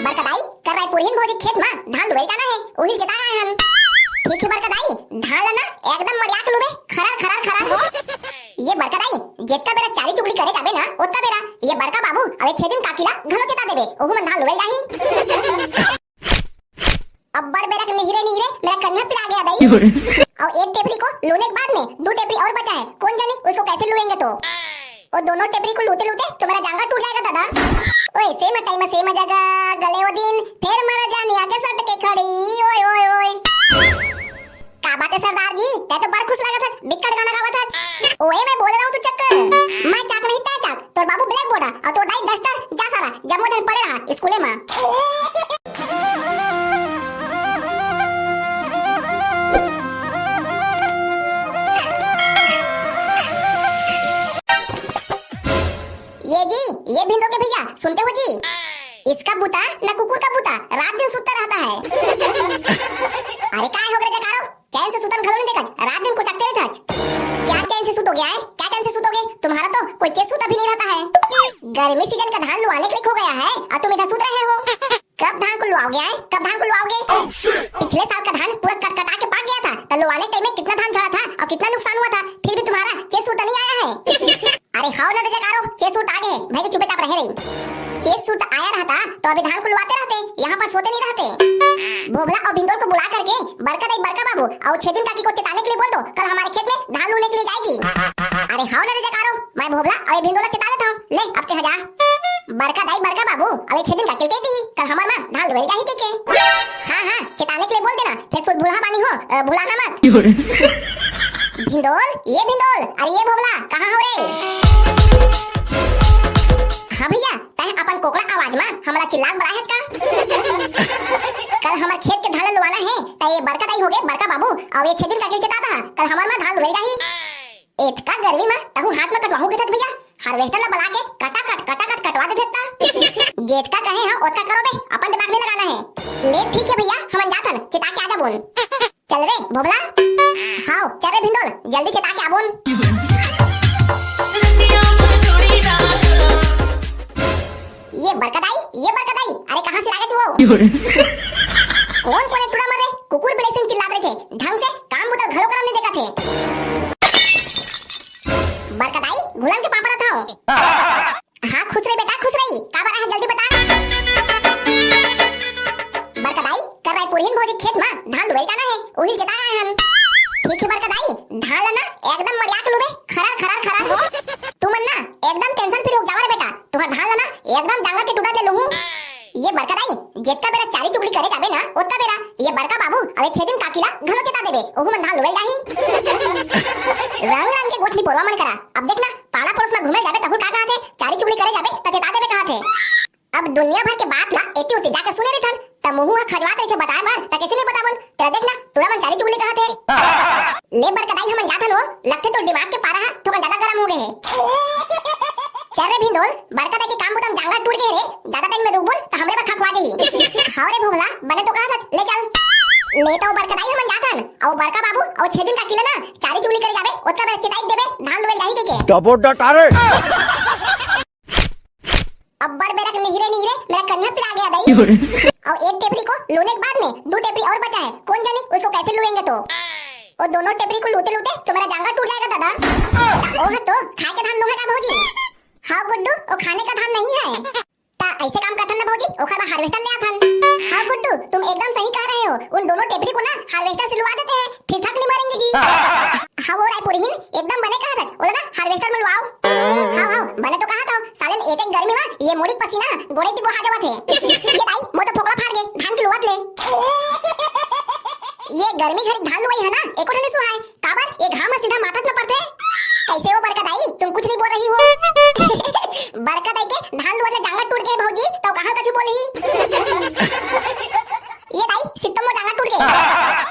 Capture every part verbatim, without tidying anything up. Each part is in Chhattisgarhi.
बड़का दाई, कल रायपुरहिन भौजी खेत मा धान लुवई जाना हे, उही ल चेताय आए हन। ठीक हे बड़का दाई, धान ला ना एकदम मरिया के लुबे, खरर खरर खरर। ये बड़का दाई, जेतका बेरा चारी चुगली करे जाबे ना, ओतका बेरा ये बड़का बाबू अउ ये छेदिन काकी ला घलो चेता देबे, ओहू मन धान लुवई जाही। अब्बड़ बेरा के निहिरे निहिरे मेरा कनिहा पिरा गया दाई। अउ एक टेपरी को लूने के बाद में दो टेपरी और बचा है, कौन जानी उसको कैसे लुएंगे तो। वो दोनों टेपरी को लूते लूते तो मेरा जांगा टूट जाएगा दादा। ओए सेम टाइम सेम जगह, गले वो दिन, फिर मरा जानी आगे सट के खड़ी। ओए ओए ओए। का बात है सरदार जी, तै तो बड़ खुश लागत हस, बिक्कट गाना गावत हस। ओए मैं बोल रहा हूँ तू चक्कर, मैं चाक नहीं तै चाक, तोर बाबू ब्लैक बोर्ड है और तोर दाई डस्टर, जा सारा जम्मो दिन पड़े रहा स्कूले में। ये जी, ये भिंदो के भैया, सुनते हो जी? इसका बूता न कुकुर का बूता, रात दिन सुत्ता रहता है। अरे काय हो गए जकारो, चैन से सुतन घलो नहीं देखत, रात दिन कोचकते रहत। क्या चैन से सुतोगे आए? क्या चैन से सुतोगे? तुम्हारा तो कोई चेत सूता भी नहीं रहता है। गर्मी सीजन का धान लुआने के लिए हो गया है और तुम इधर सुत रहे हो। कब धान को लुआओगे आए? कब धान को लुआओगे? पिछले साल का धान पूरा कटकटा के पाक गया था, तो लुआने टाइम में कितना धान झड़ा था और कितना नुकसान हुआ था, फिर भी तुम्हारा चेत सूता नहीं आया है। अरे हाव ना रे जकारो, चेत सूता आगे है, भाई के चुपचाप रहे रही। चेत सूता आया रहता तो अभी धान को लुआते रहते, यहाँ पर सोते नहीं रहते। भोभला और भिंदोल को बुला करके बड़का दाई, बड़का बाबू और छेदिन काकी को चेताने के लिए बोल दो, कल हमारे खेत में धान लूने के लिए जाएगी। अरे हाव ना रे जकारो, मैं भोभला और ये भिंदोल ला चेता देता हूँ, ले अब ते जा। बड़का दाई, बड़का बाबू, अबे छेदिन काकी ल कह दी, कल हमर मा धान लुवई जाही कहिके। हाँ हाँ, चेताने के लिए बोल देना, फिर सुध भुलहा बानी हो, अ, भुलाना मत। भिंदोल, ये भिंदोल, अरे ये भोभला, कहाँ हो रे? हाँ भैया, तैं अपन कोकड़ा आवाज मा हमला चिल्ला के बलाए हस का? कल हमर खेत के धान ल लुवाना हे, त ये बड़का दाई होगे, बड़का बाबू, अउ ये छेदिन काकी ल चेता दहा, कल हमर मा धान लुवई जाही। एतका गर्मी मा तहूँ हाथ मा कटवाहूँ कथस भैया, हार्वेस्टर ला बला के कटाकट, कटाकट कटवा देथे त। जेतका कहे हँव, ओतका करो बे, अपन दिमाग नहीं लगाना है। ले ठीक है भैया, हमन जाथन, चेता के आ जाबोन। चल रे भोभला। हाव, चल रे भिंदोल, जल्दी चेता के आबोन। ये बड़का दाई, ये बड़का दाई, अरे कहाँ से आ गे तू हो? कौन कोने टूरा मन रे, कुकुर बिलाई संग चिल्लात रहिथे, ढंग से काम बुता घलो करन नहीं देखत हे। बड़का दाई, घुलन के पापा रथव। हाँ, खुश रही बेटा, खुश रही। का बर आहे, जल्दी बता। बड़का दाई, कल रायपुरहिन भौजी खेत मा धान लुवई जाना हे, उही ल चेताय आए हन। ठीक हे बड़का दाई, धान ला ना एकदम मरिया के लुबे, खरर, खरर, खरर। तुमन ना एकदम tension free हो जावा रे बेटा, तुँहर धान ला ना एकदम जांगर के टूरा दे लुहूँ। ये बड़का दाई, जेतका बेरा चारी चुगली करे जाबे ना, ओतका बेरा ये बड़का बाबू अउ ये छेदिन काकी ला घलो चेता देबे, ओहू मन धान लुवई जाही। रंग रंग के गोठनी पोरवा मन करा, अब देख ना, पाड़ा पड़ोस मा घूमे जाबे तहूँ का कहाथे, चारी चुगली करे जाबे त चेता देबे कहाथे। अब दुनिया भर के बात ला एती ओती जाके सुने रहिथन, त मुँहू ह खजवात रहिथे बताए बर, त कइसे नहीं बताबोन? तेला देख ना, टूरा मन चारी चुगली कहाथे। ले बड़का दाई, हमन जाथन वो, लगथे तोर दिमाग के पारा ह थोकन ज्यादा गरम हो गे हे। चल रे भिंदोल, बड़का दाई के काम बुता म जांगर टूट गे हे रे, ज्यादा time में रुकबोन त हमरे बर खखवा जाही। हाव रे भोभला, बने तो कहाथस, ले चल। ले त वो बड़का दाई, हमन जाथन, अउ बड़का बाबू अउ छेदिन काकी ला ना चारी चुगली करे जाबे, ओतका बेरा चेताई देबे, धान लुवई जाही कहिके। डबो डटारे। अब्बड़ बेरा के निहिरे निहिरे मेरा कनिहा पिरा गया दाई। अउ एक टेपरी को लूने के बाद में दो टेपरी और बचा है, कौन जानी उसको कैसे लुएंगे तो। वो दोनों टेपरी को लूते लूते तो मेरा जांगा टूट जाएगा दादा। ओ है तो खाए के धान नोहे का भौजी? हाँ गुड्डू, वो खाने का धान नहीं है। ता ऐसे काम करथन ना भौजी, ओखर बर हार्वेस्टर ले आथन। हाँ गुड्डू, तुम एकदम सही कह रहे हो, उन दोनों टेपरी को ना हार्वेस्टर से लुआ देते हैं, फिर थक नहीं मरेंगे जी। हाँ वो रायपुरहीन, एकदम बने कहा था, बोला ना हार्वेस्टर में लुआओ। हाँ हाँ, बने तो कहा था, साले एक एक गर्मी में ये मुड़ी पसीना गोड़े ती बोहा जावत है। ये दाई, मोर तो फोकला फाड़ गे धान के लुआत ले। ये गर्मी घरी धान लुआई है ना, एको ठने सुहाय, काबर ये घाम ह सीधा माथा म पड़थे। कैसे हो बड़का दाई, तुम कुछ नहीं बोल रही हो? बड़का दाई के धान लुआ ले जांगा टूट गए भौजी, तो कहाँ कछु बोलही? ये दाई, सित्तो मो जांगा टूट गए।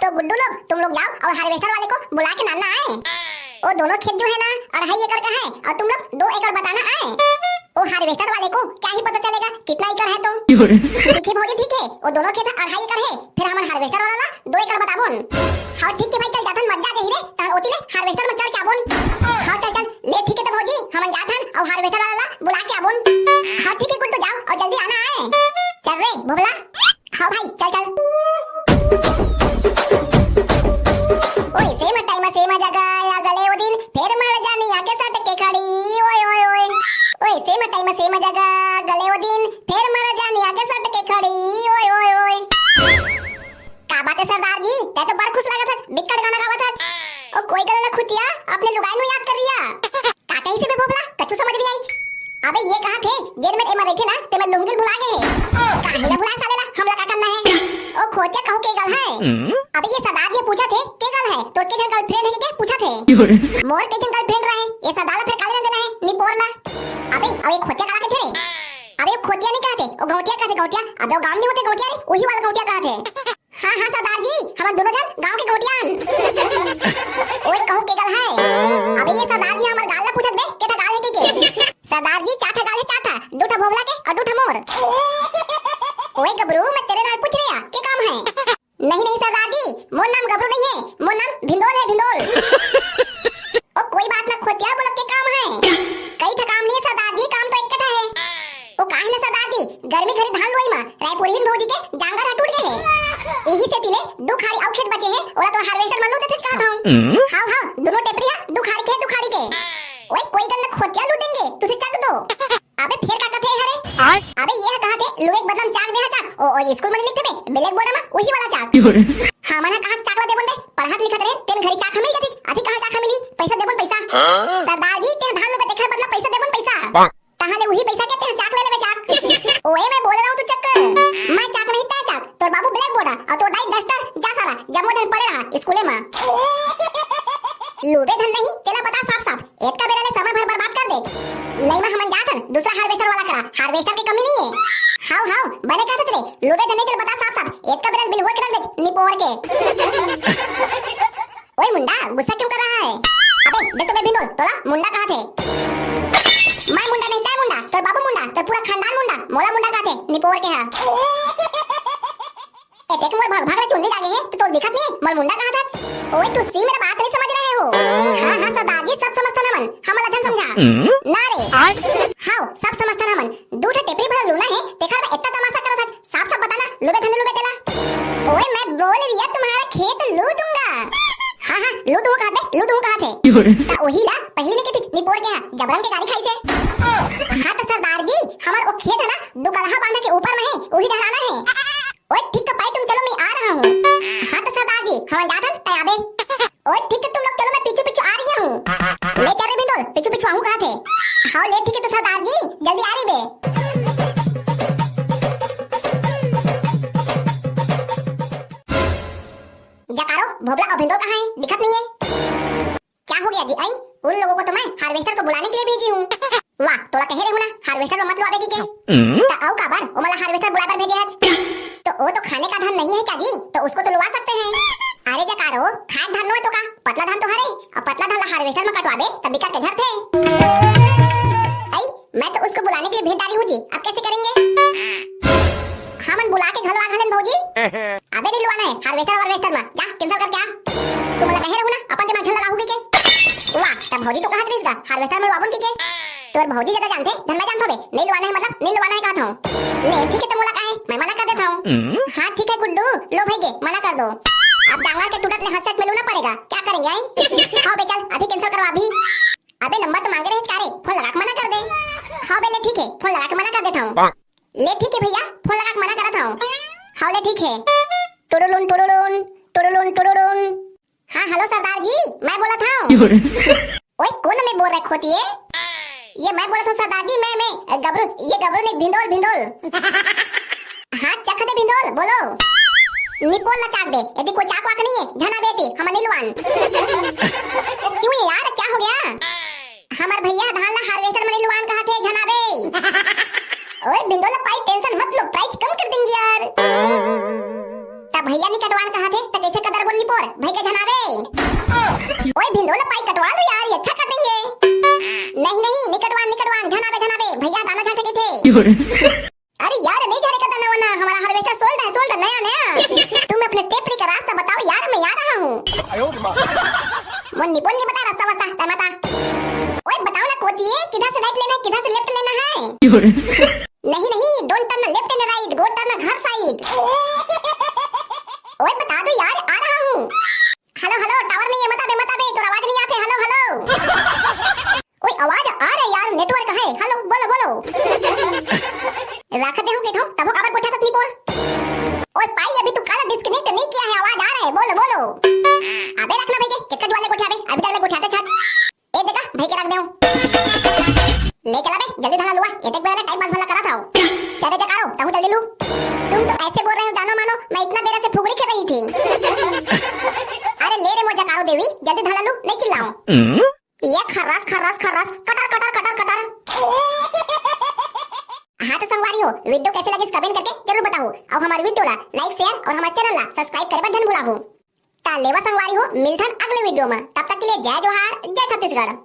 तो गुड्डू लोग, तुम लोग जाओ और हार्वेस्टर वाले को बुला के लाना आए। वो दोनों खेत जो है ना, अढ़ाई एकड़ का है और तुम लोग दो एकड़ बताना आए। वो हार्वेस्टर वाले को क्या ही पता चलेगा कितना एकड़ है तो। ठीक है भौजी, ठीक है, वो दोनों खेत अढ़ाई एकड़ है, फिर हमन हार्वेस्टर वाला ला दो एकड़ बताबोन। हाँ ठीक है भाई, चल जाथन, मत जा जही रे, तहन ओती ले हार्वेस्टर में चढ़ के आबोन। हाँ चल चल, ले ठीक है तो भौजी, हमन जाथन और हार्वेस्टर वाला ला बुला के आबोन। हाँ ठीक है गुड्डू, जाओ और जल्दी आना आए। चल अरे भोभला, हाँ भाई, चल चल। ओए सेम टाइम सेम जगह, आ गले वो दिन, फेर मर जानी आके सट के खड़ी। ओए ओए ओए। ओए सेम टाइम सेम जगह, आ गले वो दिन, फेर मर जानी आके सट के खड़ी। ओए ओए ओए। का बात है सरदार जी, तै तो बड़ खुश लागत हस, बिक्कट गाना गावत हस। ओ कोई गल ना खुतिया, अपने लुगाई नु याद कर रिया। का कहिसे बे भोभला, कछु समझ नहीं आई। अबे ये कहा थे, जेन में एमा रहिथे ना, ते में लुंगी भुला गए हे। काहे ला भुलाए साले ला, हमला का करना है? ओ खोतिया कहूँ के गल है? अबे ये सरदार जी पूछा थे, के गल है? तोर के जन गर्लफ्रेंड है के पूछा थे? मोर के जन गर्लफ्रेंड रहे, ये सरदार ला फेर काले रंग देना है, निपोर ला। अबे, अबे खोतिया काला के थे रे? अबे खोतिया नहीं कहते, ओ गौटिया कहते, गौटिया। अबे वो गाँव नहीं होते गौटिया रे, वही वाला गौटिया कहते। हाँ, हाँ, सरदार जी, हमन दोनों जन गांव के गौटियान। ओए, कहूँ के गल है? अबे ये सरदार जी हमर गाल ला पूछत बे, के ठा गाल है के के? सरदार जी, चार ठा गाल है, चार ठा, दू ठा भोभला के और दू ठा मोर। ओए गबरू, मैं तेरे नाल पूछ रहा, के काम है? नहीं, नहीं सरदार जी, मोर नाम गबरू नहीं है, मोर नाम भिंदोल है, भिंदोल। ओ कोई बात ना खोतिया, बोलो के काम है? कई ठा काम नहीं है सरदार जी, काम तो एक ठा है। ओ काहे ना सरदार जी, गर्मी घरी धान लुवई मा रायपुरहिन भौजी के जांगर ह टूट गए हे। यही से तिले दू खारी अउ खेत बचे हे, ओला तो हार्वेस्टर मन लू देथेच कहत हूँ। हाव हाव, दोनों टेपरी ह दू खारी के, दू खारी के। ओए कोई गल न खोतिया लू देंगे, तुझे चक दो। अबे फेर का कथे हरे? अबे ये ह कहा थे लुए के बदला म चाक दे ह चाक। ओ, ओ स्कूल में लिखते बे ब्लैक बोर्ड मा वही वाला चाक। हमन ह कहाँ चाक ला देबन बे, पढ़त लिखत रहे तेन घरी चाक हमें कथे, अभी कहाँ चाक हमें ली, पैसा देबन पैसा। सरदार जी ते धान लुबे तेखर बदला पैसा देबन पैसा। तहाँ ले उही पैसा के तेहा चाक ले लेबे चाक। ओए, मैं बोल रहा हूँ तू चक्कर। मैं चाक नहीं तै चाक, तोर बाबू ब्लैक बोर्ड और तोर दाई डस्टर, जा सारा, जम्मो दिन पड़े रहा स्कूले में। लूबे धन नहीं, तेला बता साफ साफ, एतका बेरा ले समय भर बर्बाद कर दे। नहीं मैं हमन जाथन, दूसरा हार्वेस्टर वाला करा, हार्वेस्टर की कमी नहीं है। हाव हाव, बने कहत रे, लूबे धन नहीं, तेला बता साफ साफ, एतका बेरा ले बिल होए के रख दे, निपोर के। ओए मुंडा, गुस्सा क्यों कर रहा है? अबे देख तो बे भिंडोल, तोला मुंडा कहा थे। मैं मुंडा नहीं, तै मुंडा, तोर बाबू मुंडा, तोर पूरा खानदान मुंडा, मोला मुंडा कहा थे, निपोर के हा। एतेक मोर भग भग ले चुंदी लागे हे, तो तोल दिखत नहीं, मोर मुंडा कहा था। ओए तुसी मेरा बात नहीं समझ रहे हो। हाँ हाँ सरदार जी, सब समझथन हमन, हमन ला झन समझा। ना रे। हाव, सब समझथन हमन। दू ठे टेपरी भर लूना हे, तेखर में इतना तमाशा करत हस। साफ साफ बता ना, लूबे धन लूबे तेला। ओए, मैं बोल रिया तुम्हारा खेत लू दूंगा। हाँ, हाँ, लू दूंगा कहा थे, लू दूंगा कहा थे। ता वही ला, पहली नहीं कहती, निपोर के हा, जबरन के गाड़ी खाई थे। हाँ तो सरदार जी, हमार वो खेत है ना, दो कलहा बांधा के ऊपर में है, वही डहराना है। ओए, ठीक तो पाई तुम चलो, मैं आ रहा हूँ। हाँ तो सरदार जी, हम जाथन, तै आबे। ओए, ठीक है, तुम लोग चलो, मैं पीछे पीछे आ रही हूँ। ले चल रे भिंडोल, पीछे पीछे आहूँ कहा थे। हाँ, ले ठीक है तो सरदार जी, जल्दी आ रही बे। जकारो, भोबला और भिंडोल कहाँ है? दिखत नहीं है। क्या हो गया जी? आई, उन लोगों को तो मैं हार्वेस्टर को बुलाने के लिए भेजी हूँ। वाह, तोला कहे रहूँ ना, हार्वेस्टर में मत लो आवे की के। तो आओ काबर, ओ मला हार्वेस्टर बुलाए बर भेजे हच। तो वो तो खाने का धान नहीं है क्या जी? तो उसको तो लुआ सकते हैं। अरे जकारो, खाए धान नो है तो का? पतला धान तो हरे, और पतला धान ला हार्वेस्टर में कटवाबे, तब बिकट के झरथे। आई, मैं तो उसको बुलाने के लिए भेज डाली हूँ जी, अब कैसे करेंगे? हमन बुला के घलो आ घलन भौजी। अबे नहीं लुआना है, हार्वेस्टर वार्वेस्टर में, जा, कैंसिल करके आ। तुम लगा है रहू ना, अपन दिमाग झन लगाहू के। वाह, तब भौजी तो कहत रहिस गा, हार्वेस्टर में लुआबन की के। तोर भौजी ज्यादा जानथे, धन मैं जानथो बे, नहीं लुआना है मतलब, नहीं लुआना है कहत हूँ। ले, ठीक है, तो मोला काहे, मैं मना कर देता हूँ। हाँ, ठीक है गुड्डू, लो भाई के, मना कर दो। अब डांगर के टूटत ले हाथ से मिलना पड़ेगा, क्या करेंगे आई? हाँ बे चल, अभी कैंसिल करो अभी। अबे नंबर तो मांगे रहे का रे, फोन लगा के मना कर दे। हाँ बे ले ठीक है, फोन लगा के मना कर देता हूँ। ले ठीक है भैया, फोन लगा के मना करत हूँ। हाँ ले ठीक है। टुडुलुन टुडुलुन, टुडुलुन टुडुलुन। हाँ हेलो सरदार जी, मैं बोलत हूँ। ओए कौन मैं बोल रहे खोतिए? ये मैं बोलत हूँ सरदार जी, मैं, मैं, गबरू, ये गबरू नहीं, भिंडोल, भिंडोल। हाँ, चक दे भिंडोल, बोलो। निपोल ला चाक दे, यदि कोई चाक वाक नहीं है, झना बेटी, हम नहीं लुआन। क्यों ये यार, क्या हो गया? हमार भैया धान ला हार्वेस्टर में नहीं लुआन कहा थे, झनाबे। ओए भिंडोल पाई, टेंशन मत लो, प्राइस कम कर देंगे यार। तब भैया नहीं कटवान कहा थे, तो कैसे कदर बोल निपोर, भाई के झनाबे। ओए भिंडोल पाई कटवा लो यार, ये अच्छा कर देंगे। नहीं, नहीं, नहीं कटवान, नहीं कटवान, झनाबे, झनाबे, भैया दाना झाटे के थे। अरे यार, नहीं झरेगा दाना वाना, हमारा हार्वेस्टर सोल्ड है, सोल्ड, नया, नया। तुम अपने टेपरी का रास्ता बताओ यार, मैं आ रहा हूँ। मुन्नी, मुन्नी बता रास्ता वास्ता, तय मता। ओए बताओ ना कोतिए, किधर से राइट लेना है, किधर से लेफ्ट लेना है? नहीं, नहीं, don't turn left and right, go turn घर साइड। ओए बता दो यार, आ रहा हूँ। हेलो हेलो, टावर नहीं है, मत आबे मत आबे, तोर आवाज नहीं आते। Hello hello. ओए आवाज आ रहा है यार, नेटवर्क है। हेलो बोलो बोलो। रख दे हूँ कहता हूँ, तब काबर गोठियाथस निपोर। ओए पाई, अभी तू काला डिस्कनेक्ट नहीं किया है, आवाज आ रहा है, बोलो बोलो। अबे रखना भाई के, कितना जुआले गोठियाबे, अभी तक ले गोठियाथस छाछ। ए देखा भाई के रख दे हूँ। ले चला बे, जल्दी धला लुआ, ये देख बेला टाइम पास भला करा था। चले जकारो, तहूँ जल्दी लू। तुम तो ऐसे बोल रहे हो जानो मानो, मैं इतना बेरा से फुगड़ी खेल रही थी। अरे ले रे मोर जकारो देवी, जल्दी धला लू, नहीं चिल्लाओ। ये खर्रास खर्रास खर्रास, कटर कटर कटर कटर। हाँ तो संगवारी हो, वीडियो कैसे लगिस कमेंट करके जरूर बताओ, और हमारे वीडियो ला लाइक शेयर और हमारे चैनल ला सब्सक्राइब करे बर झन भुलाओ। ता लेवा संगवारी हो, मिलथन अगले वीडियो में, तब तक के लिए जय जोहार, जय छत्तीसगढ़।